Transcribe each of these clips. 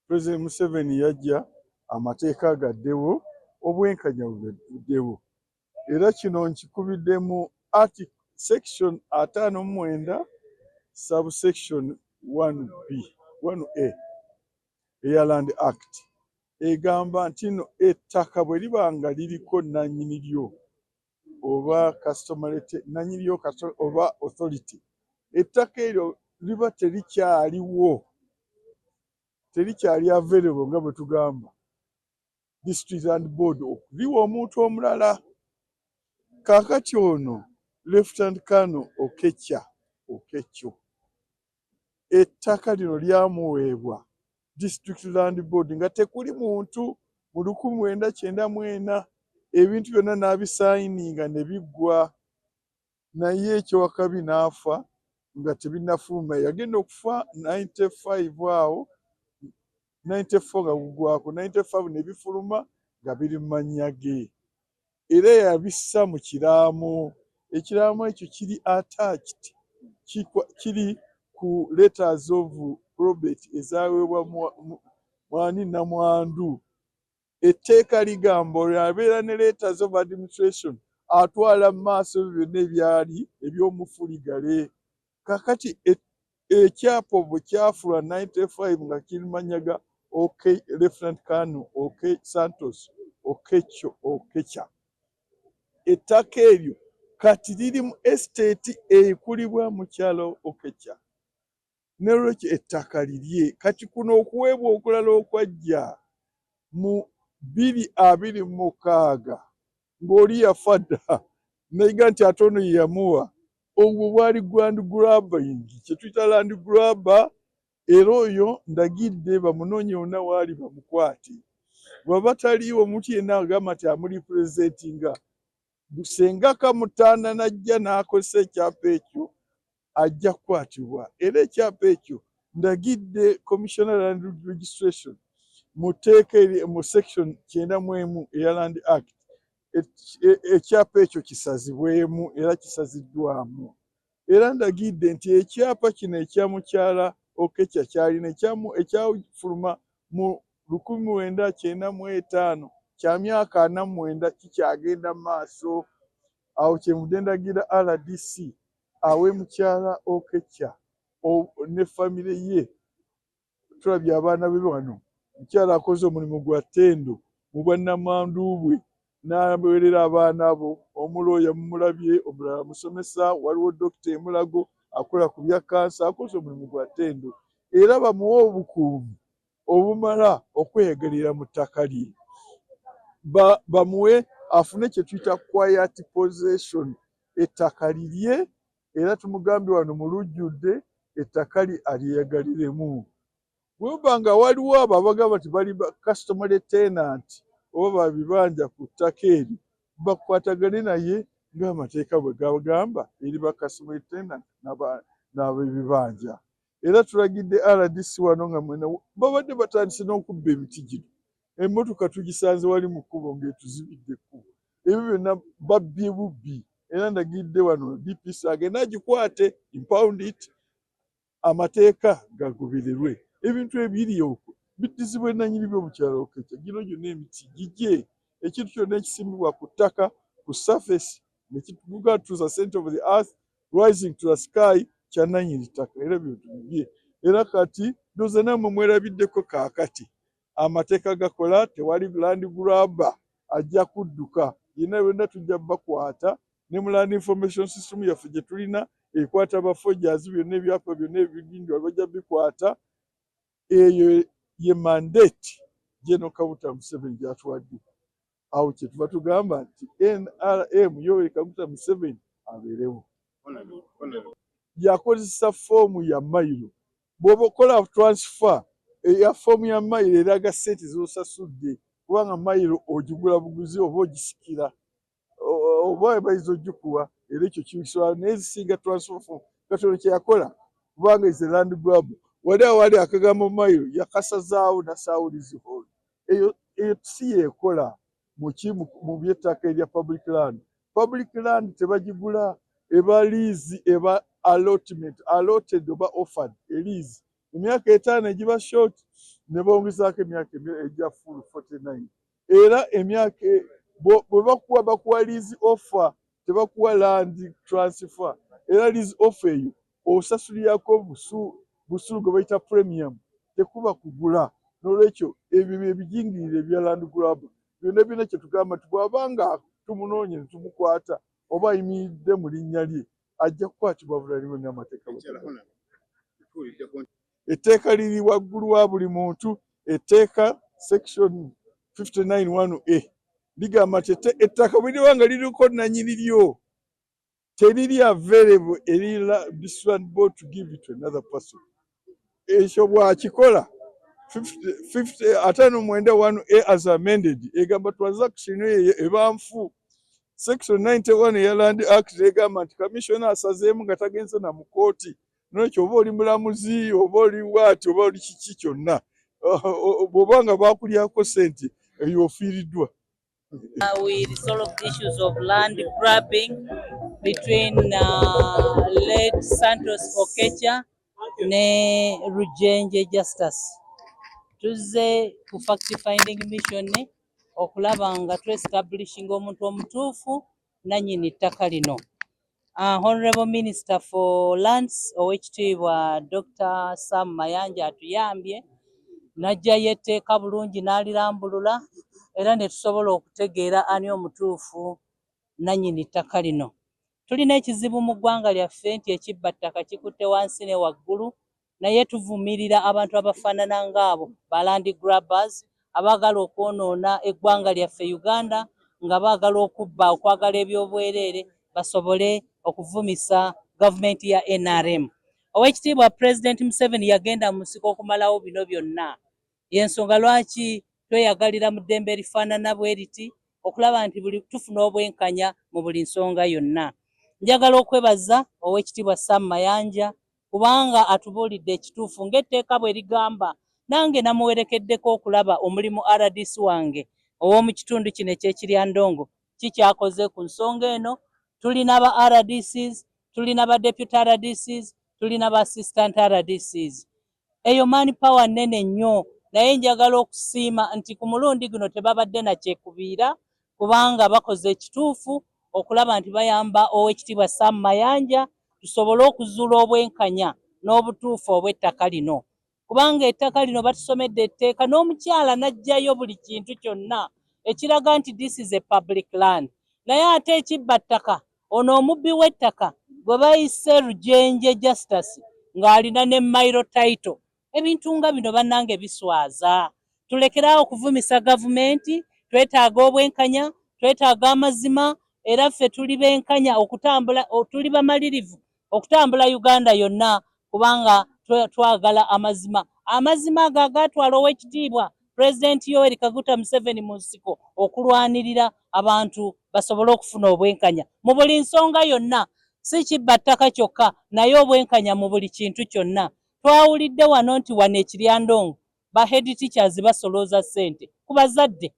President Museveni yajja amateeka gaddewo, obwenkanya buddewo. Era kino nkikubidde mu article section 59 subsection 1B 1A eya Land Act, egamba nti no ettaka bwe liba nga liriko nannyini lyo oba customary nannyini lyo oba authority, ettaka eryo liba terikyaliwo, terikyali available nga bwe tugamba District Land Board okuliwa omuntu omulala. Kaakati ono Lieutenant Colonel Okecha Oketcho, ettaka lino lyamuweebwa District Land Board nga tekuli muntu mu 1994, ebintu byonna n'abisayininga ne biggwa, naye ekyowakabi n'afa nga tebinnafuluma. Yagenda okufa 95 awo, 94 nga gugwako, 95 ne bifuluma nga biri mu mannya ge, era yabissa mu kiraamo. Ekiraamo ekyo kiri attached, kiri ku letters of probate ezaweebwa mwani namwandu. Etteeka ligamba oyo abeera ne letters of administration atwala mu maaso ebyo byonna ebyali ebyomufuligale. Kakati ekyapa bwe kyafulwa 95 nga kiri mu mannya ga Lieutenant Colonel Santos Oketcho Okecha, ettaka eryo kati liri mu estate ekulibwa mukyalo Okecha, nolwekyo ettaka lirye. Kati kuno okuweebwa okulala okwajja mu 2026 ng'oli yafa dda, nayiga nti ate ono ye yamuwa, obwo bwali land grabbing, kye tuyita land grabber. Era oyo ndagidde bamunoonye wonna waali bamukwate. Bw'aba taliiwo, omuntu yenna agamba nti amurepresentinga, senga kamutaana n'ajja n'akozesa ekyapa ekyo, ajja kukwatibwa. Era ekyapa ekyo ndagidde Commissioner Land Registration mu tteeka eri mu section 91 eya Land Act, ekyapa ekyo kisazibwemu, era kisaziddwamu. Era ndagidde nti ekyapa kino ekya mukyala Okecha kyalina ekyafuluma mu 1995 kya myaka 49 kikyagenda mu maaso. Awo kyenvudde ndagira RDC awe mukyala Okecha ne famire ye. Tulabye abaana be wano, mukyala akoze omulimu gwa ttendo mu bwannamwandu bwe n'aweerera abaana abo. Omulooya mumulabye, omulala musomesa, waliwo dokita emulago akola ku bya kansa, akoze omulimu gwa ttendo. Era bamuwe obukuumi obumala okweyagalira mu ttaka lye, bamuwe afune kye tuyita quiet possession, ettaka lirye. Era tumugambye wano mu lujjudde ettaka lye alyeyagaliremu. Bweba nga waliwo abo abagamba nti bali customary tenant oba babibanja ku ttaka eryo, bakwatagane naye ng'amateeka bwe gagamba eri ba customary tenant n'ab'ebibanja. Era tulagidde RDC wano nga mwena babadde batandise n'okubba emiti gino, emmotoka tugisanze wali mu kkubo ng'etuzibidde ekkubo, ebyo byonna babbye bubbi. Era ndagidde wano DPC agende agikwate, impound it, amateeka gagobererwe, ebintu ebiri okwo biddizibwe nannyini byo mukyalo Okecha. Gino gyonna emiti gigye, ekintu kyonna ekisimbibwa ku ttaka, ku surface, nekituga to the center of the earth rising to the sky, kya nannyini ttaka, era bintu bibye. Era kati ndowooza nammwe mwerabiddeko, kaakati amateeka gakola, tewali land grabber ajja kudduka yenna, byonna tujja bakwata ne mu land information system yaffe gye tulina ekwata ba forgers, byonna ebyapa byonna ebigindwa bajja bikwata. Eyo ye mandate General Kaguta Museveni gy'atuwadde. Awo kyetuva tugamba nti NRM Yoweri Kaguta Museveni abeerewo. Yakozesa foomu ya mailo. Bw'oba okola transfer eya foomu ya mailo, eraga ssente z'osasudde, kubanga mailo ogigula buguzi oba ogisikira oba bayinza ogikuwa, era ekyo kisobola, naye zisinga transfer form. Katono kye yakola, kubanga is a land grab, wali awali akagambo mailo yakasazaawo nasaawo leasehold. Eyo si yeekola muki mu by'ettaka erya public land. Public land tebagigula, eba lease, eba allotment, allotted oba offered, e lease emyaka 5 egiba short. Ne bongezaako emyaka egya full 49. Era emyaka bwe bakuwa, bakuwa lease offer, tebakuwa land transfer. Era lease offer eyo osasulirako busuulu gwe bayita premium, tekuba kugula. N'olwekyo ebyo bye bijingirire ebya land grab byonna byonna. Kyetugamba nti bw'abanga tumunoonye ne tumukwata oba ayimiridde mu linnya lye, ajja kukwatibwa bulalibwe ng'amateeka. Etteeka liri waggulu wa buli muntu. Etteeka section 59(1)(a) ligamba nti ettaka bwe liba nga liriko nannyini lyo, teriri available eri this one board to give it to another person. Ekyo bw'akikola, 59(1)(a) as amended egamba transaction eyo eba nfu. Section 91 eya Land Act egamba nti commissioner asazeemu nga tagenze na mu kooti. Nolwekyo oba oli mulamuzi, oba oli waati, oba oli kiki kyonna, bw'oba nga bakulyako sente eyo, ofiiriddwa. We resolved issues of land grabbing between late Santos Okecha ne Rujenje Justus. Tuzze ku fact finding mission okulaba nga twestablishing omuntu omutuufu nannyini ttaka lino. Honorable Minister for Lands, Oweekitiibwa Dr. Sam Mayanja, atuyambye n'aggyayo etteeka bulungi n'alirambulula era ne tusobola okutegeera ani omutuufu nannyini ttaka lino. Tulina ekizibu mu ggwanga lyaffe nti ekibba ttaka kikutte wansi ne waggulu, naye tuvumirira abantu abafaanana ng'abo ba land grabbers abaagala okwonoona eggwanga lyaffe Uganda nga baagala okubba, okwagala ebyobwereere basobole okuvumisa gavumenti ya NRM. Oweekitiibwa Pulezidenti Museveni yagenda mu nsiko okumalawo bino byonna. Y'ensonga lwaki tweyagalira mu ddembe erifaanana bwe riti, okulaba nti buli tufuna obwenkanya mu buli nsonga yonna. Njagala okwebaza Oweekitiibwa Sam Mayanja kubanga atubuulidde ekituufu ng'etteeka bwe ligamba. Nange namuwerekeddeko okulaba omulimu RDC wange ow'omu kitundu kino eky'Ekiryandongo kikyakoze ku nsonga eno. Tulina ba RDCs, tulina ba deputy RDCs, tulina ba assistant RDCs. Eyo man power nnene nnyo, naye njagala okusiima nti ku mulundi guno tebabadde na kyekubiira kubanga bakoze ekituufu okulaba nti bayamba Oweekitiibwa Sam Mayanja tusobole okuzuula obwenkanya n'obutuufu obw'ettaka lino, kubanga ettaka lino batusomedde etteeka n'omukyala n'aggyayo buli kintu kyonna ekiraga nti this is a public land. Naye ate ekibba ttaka ono, omubbi w'ettaka gwe bayise Rujenje Justus, ng'alina ne mailo title. Ebintu nga bino, bannange, biswaza. Tulekeraawo okuvumisa gavumenti. Twetaaga obwenkanya, twetaaga amazima, era ffe tuli benkanya okutambula, tuli bamalirivu okutambula Uganda yonna kubanga twagala amazima. Amazima ago agatwala Oweekitiibwa Pulezidenti Yoweri Kaguta Museveni mu nsiko okulwanirira abantu basobole okufuna obwenkanya mu buli nsonga yonna, si kibba ttaka kyokka, naye obwenkanya mu buli kintu kyonna. Twawulidde wano nti wano Ekiryandongo ba head teachers basolooza ssente ku bazadde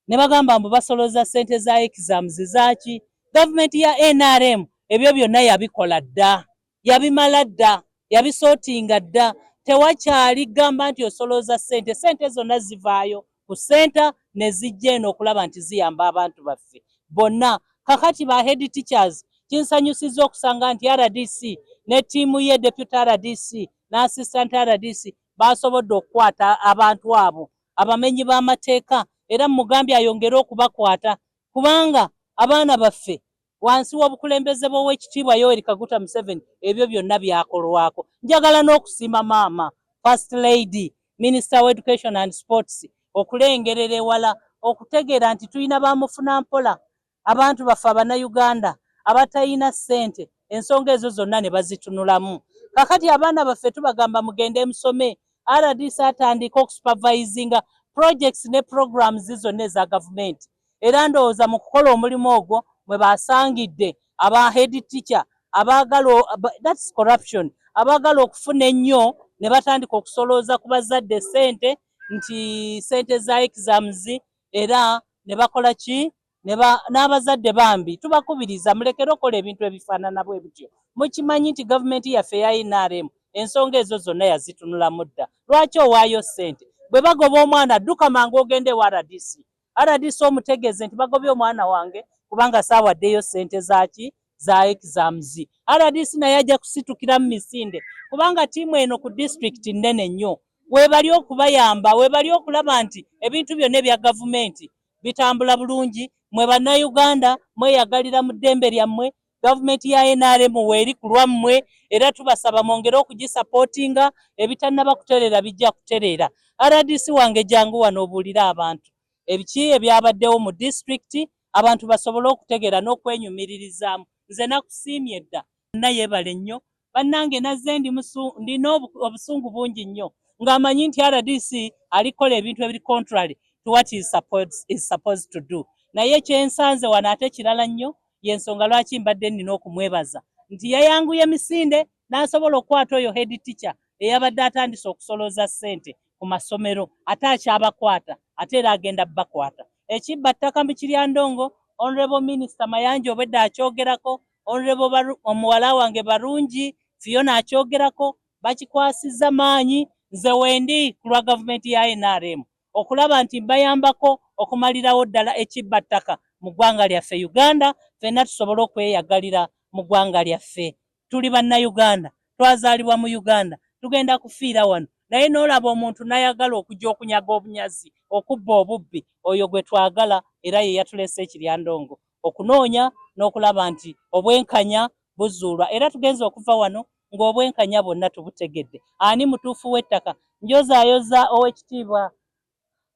ne bagamba mbu basolooza ssente za exams zaaki. Gavumenti ya NRM ebyo byonna yabikola dda, yabimala dda, yabisortinga dda. Tewakyali gamba nti osolooza ssente. Ssente zonna zivaayo ku center ne zijja eno okulaba nti ziyamba abantu baffe bonna. Kakati ba head teachers, kinsanyusizza okusanga nti RDC ne ttiimu ye, deputy RDC ne assistant RDC, basobodde okukwata abantu abo abamenyi b'amateeka, era mugambye ayongere okubakwata kubanga abaana baffe wansi w'obukulembeze bw'Oweekitiibwa Yoweri Kaguta Museveni ebyo byonna byakolwako. Njagala n'okusiima maama First Lady, Minister wa Education and Sports, okulengerera ewala okutegeera nti tulina bamufuna mpola, abantu baffe Abannayuganda abatalina ssente. Ensonga ezo zonna ne bazitunulamu. Kakati abaana baffe tubagamba mugende musome. RDC atandika okusupervisinga projects ne programs zonna eza gavumenti, era ndowooza mu kukola omulimu ogwo mwe basangidde aba head teacher abaagala, that's corruption, abaagala okufuna ennyo ne batandika okusolooza ku bazadde ssente nti ssente za exams, era ne bakola ki? N'abazadde bambi tubakubiriza mulekere okukola ebintu ebifaanana bwe bityo. Mukimanyi nti gavumenti yaffe eya NRM Ensonga ezo zonna yazitunulamu dda. Lwaki owaayo ssente? Bwe bagoba omwana, dduka mangu ogende ewa RDC. RDC omutegeeze nti bagobye omwana wange kubanga saawaddeyo ssente zaaki za exams. RDC naye ajja kusitukira mu misinde, kubanga ttiimu eno ku disitulikiti nnene nnyo. Weebali okubayamba, weebali okulaba nti ebintu byonna ebya gavumenti bitambula bulungi. Mwe Bannayuganda mweyagalira mu ddembe lyammwe. Gavumenti ya NRM weeri ku lwammwe, era tubasaba mwongere okugisapootinga. Ebitannaba kutereera bijja kutereera. RDC wange, jangu wano obuulire abantu ebiki ebyabaddewo mu disitulikiti, abantu basobole okutegeera n'okwenyumiririzaamu. Nze nakusiimye dda, nayeebale nnyo. Bannange, nazze ndi ndina obusungu bungi nnyo, ng'amanyi nti RDC alikola ebintu ebiri contrary to what is supposed to do, naye kyensanze wano ate kirala nnyo. Yensonga lwaki mbadde nnina okumwebaza nti yayanguye emisinde n'asobola okukwata oyo head teacher eyabadde atandise okusolooza ssente ku masomero. Ate akyabakwata, ate era agenda bakwata. Ekibba ttaka mu Kiryandongo, Honorable Minister Mayanja obwedda akyogerako, Honorable omuwala wange Barungi Fiona akyogerako, bakikwasizza maanyi. Nze wendi ku lwa gavumenti ya NRM okulaba nti mbayambako okumalirawo ddala ekibba ttaka mu ggwanga lyaffe Uganda, ffenna tusobole okweyagalira mu ggwanga lyaffe. Tuli Bannayuganda, twazaalibwa mu Uganda, tugenda kufiira wano, naye n'olaba omuntu n'ayagala okujja okunyaga obunyazi, okubba obubbi. Oyo gwe twagala, era ye yatuleese ekiryandongo okunoonya n'okulaba nti obwenkanya buzuulwa. Era tugenza okuva wano ng'obwenkanya bwonna tubutegedde, ani mutuufu w'ettaka. Njozaayoza ow'ekitiibwa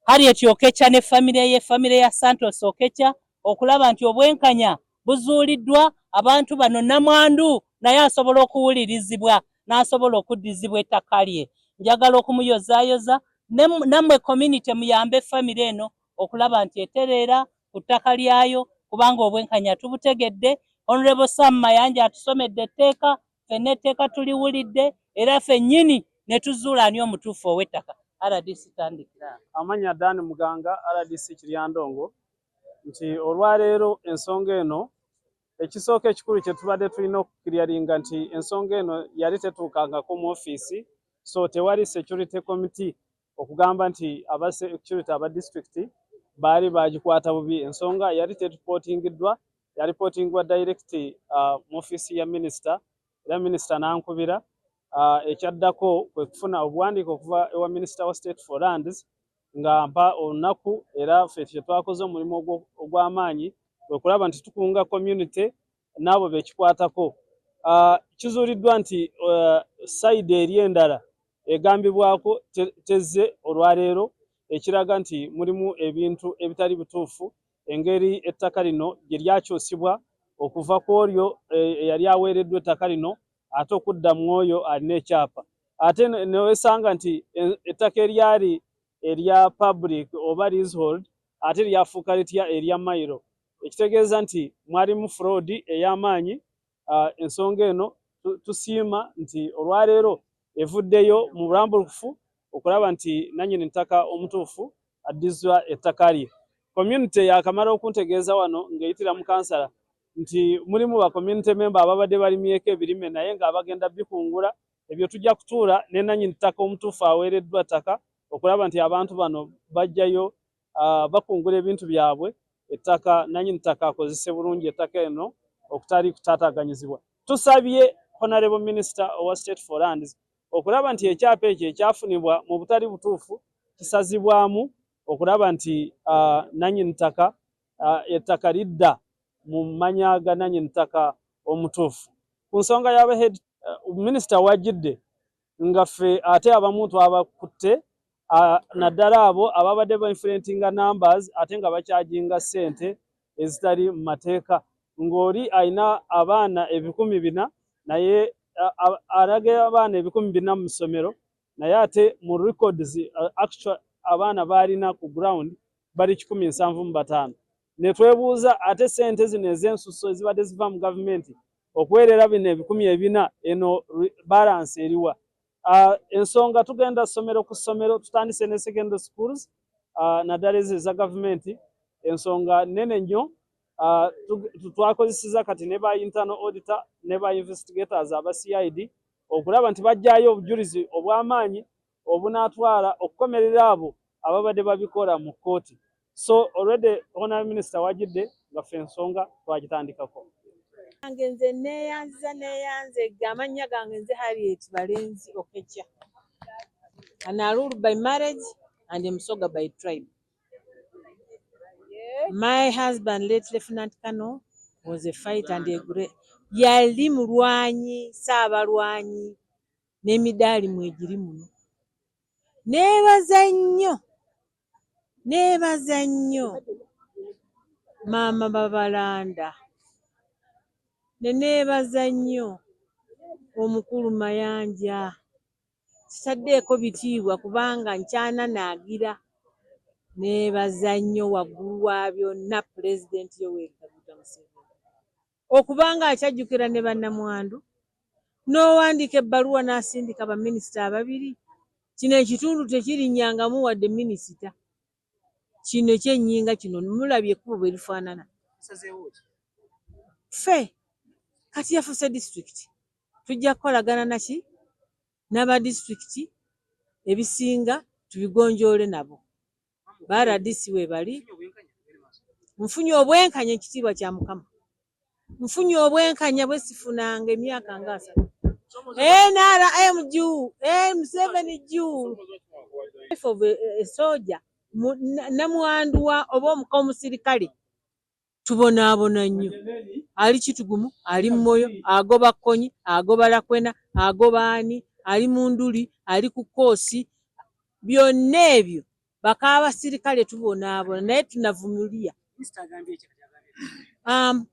Harriet Okecha ne famire ye, famire ya Santos Okecha, okulaba nti obwenkanya buzuuliddwa. Abantu bano, namwandu naye asobola okuwulirizibwa n'asobola okuddizibwa ettaka lye. Njagala okumuyozaayoza. Nammwe community muyambe famire eno okulaba nti etereera ku ttaka lyayo, kubanga obwenkanya tubutegedde. Honorable Sam Mayanja atusomedde etteeka, ffenna etteeka tuliwulidde, era ffennyini ne tuzuula ani omutuufu ow'ettaka. RDC, tandikira. Amannya Dan Muganga, RDC Kiryandongo. Nti olwaleero ensonga eno, ekisooka ekikulu kye tubadde tulina okukiryaringa nti ensonga eno yali tetuukangako mu ofiisi, so tewali security committee okugamba nti aba security aba district baali bagikwata bubi. Ensonga yali teripootingiddwa, yaripootingibwa direct mu ofiisi ya minisita, era minisita n'ankubira. Ekyaddako kwe kufuna obuwandiike okuva ewa Minister wa State for Lands nga mpa olunaku, era ffe kye twakoze omulimu ogw'amaanyi kwe kulaba nti tukunga community n'abo bekikwatako. Kizuuliddwa nti side eri endala egambibwako tezze olwaleero, ekiraga nti mulimu ebintu ebitali bituufu, engeri ettaka lino gye lyakyusibwa okuva ku olyo eyali aweereddwa ettaka lino ate okudda mu oyo alina ekyapa. Ate newesanga nti ettaka eryali erya public oba leasehold ate lyafuuka litya erya mailo, ekitegeeza nti mwalimu fraud ey'amaanyi. Ensonga eno tusiima nti olwaleero evuddeyo mu bulambulukufu okulaba nti nannyini ttaka omutuufu addizwa ettaka lye. Community yakamala okuntegeeza wano ng'eyitira mu kansala nti mulimu ba community member ababadde balimyeko ebirime naye ng'abagenda bikungula. Ebyo tujja kutuula ne nannyini ttaka omutuufu aweereddwa ttaka okulaba nti abantu bano bajjayo bakungula ebintu byabwe, ettaka nannyini ttaka akozese bulungi ettaka eno okutali kutaataaganyizibwa. Tusabye Honorable Minister owa State for Lands okulaba nti ekyapa ekyo ekyafunibwa mu butali butuufu kisazibwamu, okulaba nti nannyini ttaka ettaka lidda mu manya ga nannyini ttaka omutuufu. Ku nsonga y'aba head minisita wajjidde nga ffe ate abamu twabakutte, naddala abo ababadde bainflatinga numbers ate nga bakyajinga ssente ezitali mu mateeka, ng'oli alina abaana 400 naye alaga abaana 400 mu ssomero, naye ate mu records actual abaana baalina ku ground bali 175. Ne twebuuza ate ssente zino ez'ensusso ezibadde ziva mu gavumenti okuweerera bino 400, eno balance eriwa? Ensonga tugenda ssomero ku ssomero, tutandise ne secondary schools, naddala ezo eza gavumenti. Ensonga nnene nnyo. Twakozeseza kati ne ba internal auditor ne ba investigators aba CID. Okulaba nti bajjayo obujulizi obw'amaanyi obunaatwala okukomerera abo ababadde babikola mu kkooti. So already honorable minister wajidde nga ffe ensonga twagitandikako. Nange nze neeyanziza, neeyanze. Amannya gange nze Harriet Balenzi Okecha, an Alur by marriage and a Musoga by tribe. My husband, late Lieutenant Colonel, was a fighter and a great, yali mulwanyi, saabalwanyi, n'emidaali mwegiri muno. Neebaza nnyo, neebaza nnyo Maama Babalanda, ne neebaza nnyo omukulu Mayanja. Kitaddeeko bitiibwa kubanga nkyananaagira. Neebaza nnyo waggulu wa byonna Pulezidenti Yoweri Kaguta Museveni okubanga akyajjukira ne bannamwandu, n'owandiika ebbaluwa n'asindika baminisita ababiri. Kino ekitundu tekirinnyangamu wadde minisita. Kino ekyennyinga kino mulabye ekkubo bwe lifaanana. Ffe kati yafuuse disitulikiti, tujja kukolagana naki n'aba disitulikiti, ebisinga tubigonjoole nabo. Ba RDC we bali. Nfunye obwenkanya, ekitiibwa kya Mukama. Nfunye obwenkanya bwe sifunanga emyaka nga 30. NRM juu, Museveni juu. Of a soldier, namwandu wa oba omuka omusirikale, tubonaabona nnyo. Ali Kitugumu, ali Moyo, agoba Kkonyi, agoba Lakwena, agoba ani, ali Munduli, ali ku Koosi, byonna ebyo bakaabasirikale tubonaabona, naye tunavumilia.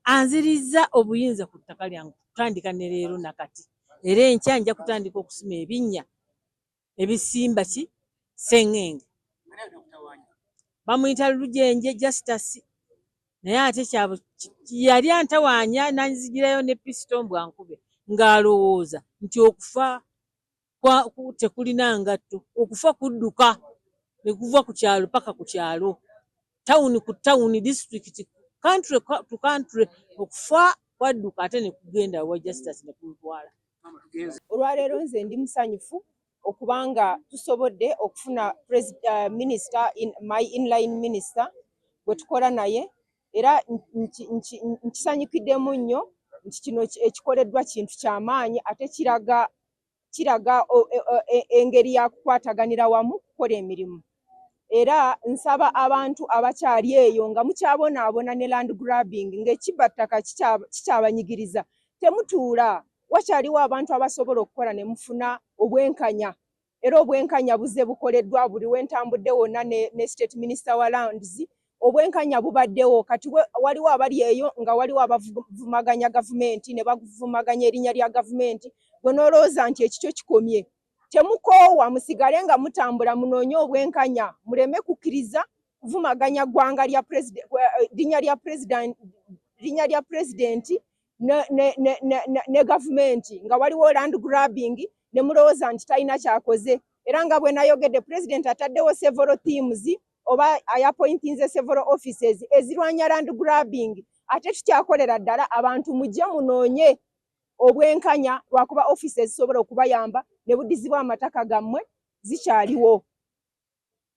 Anzirizza obuyinza ku ttaka lyange kutandika ne leero nakati, era enkya nja kutandika okusima ebinnya ebisimba ki sengenge. Bamuyita Lujenje Justus, naye ate kyabwe yali antawaanya nanzigirayo ne pisito mbwankube, ng'alowooza nti okufa tekulina ngatto. Okufa kudduka ne kuva ku kyalo paka ku kyalo, tawuni ku tawuni, disitulikiti, country to country. Okufa kwadduka ate ne kugenda wa Justus ne kumutwala. Olwaleero nze ndi musanyufu okubanga tusobodde okufuna minister in, my inline minister gwe tukola naye, era nkisanyukiddemu nnyo nti kino ekikoleddwa kintu kyamaanyi, ate kiraga engeri ya kukwataganira wamu kukola emirimu. Era nsaba abantu abakyali eyo nga mukyabonaabona ne land grabbing, ng'ekibbattaka kikyabanyigiriza, temutuula. Wakyaliwo abantu abasobola okukola ne mufuna obwenkanya, era obwenkanya buze bukoleddwa buli wentambudde wonna ne state minister wa lands, obwenkanya bubaddewo. Kati waliwo abali eyo nga waliwo abavumaganya gavumenti ne bavumaganya erinnya lya gavumenti, gwe n'olowooza nti ekikyo kikomye. Temukoowa, musigale nga mutambula, munoonye obwenkanya, muleme kukkiriza kuvumaganya ggwanga lya linnya lya pulezidenti ne gavumenti, nga waliwo land grabbing ne mulowooza nti talina kyakoze. Era nga bwe nayogedde, pulezidenti ataddewo several teams oba ayappointinze several offices ezirwanya land grabbing, ate tukyakolera ddala. Abantu mujje munoonye obwenkanya, lwakuba offices zisobola okubayamba ne buddizibwa amataka gammwe zikyaliwo.